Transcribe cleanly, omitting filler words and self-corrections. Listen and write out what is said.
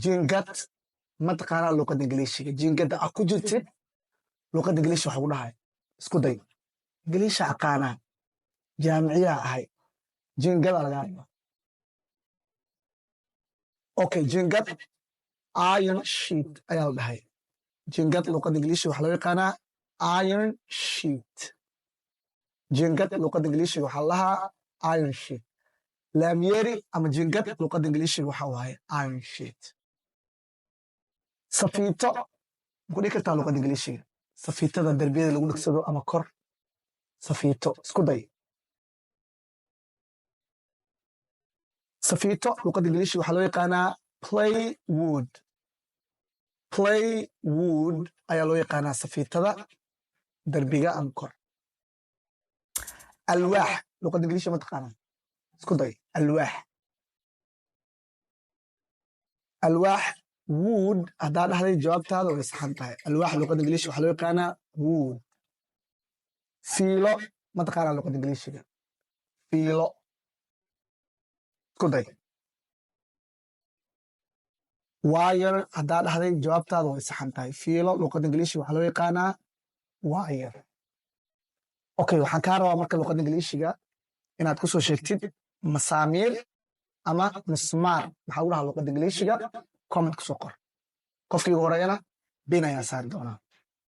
Jiingad ma taqaanaa luqadda Ingiliishiga? Jiingadda a ku jirtid luqadda Ingiliishiga waxa ku dhahay, isku day. Ingiliisha aqaanaa, jaamiciyaa ahay. Jiingada lagaa rabaa. Okay, jiingad iron sheet ayaa la dhahay. Jiingad luqadda Ingiliishiga waxaa loo yaqaanaa iron sheet. Jiingad luqadda Ingiliishiga waxaa la dhahaa iron sheet. Laamyeeri ama jiingad luqadda Ingiliishiga waxa waaye iron sheet. Safiito maku dhihi kartaa luqadda Ingiliishiga? Safiitada darbiyada lagu dhegsado ama kor. Safiito, isku day. Safiito luqadda Ingiliishiga waxaa loo yaqaanaa plywood. Plywood ayaa loo yaqaanaa safiitada darbiga ama kor. Alwaax luqadda Ingiliishiga ma taqaanaa? Isku day. Alwaax, alwaax wood haddaa dhahday, jawaabtaada way saxan tahay. Alwaax luqadda Ingiliishiga waxaa loo yaqaanaa wood. Fiilo ma taqaanaa luqadda Ingiliishiga? Fiilo, isku day. Wire haddaa dhahday, jawaabtaada way saxan tahay. Fiilo luqadda Ingiliishiga waxaa loo yaqaanaa wire. Okay, waxaan kaa rabaa marka luqadda Ingiliishiga inaad kusoo sheegtid masaamiir ama mismaar. Maxaa lagu dhahaa luqadda Ingiliishiga? Comment kusoo qor. Qofkii ugu horeeyana pin ayaan saari doonaa.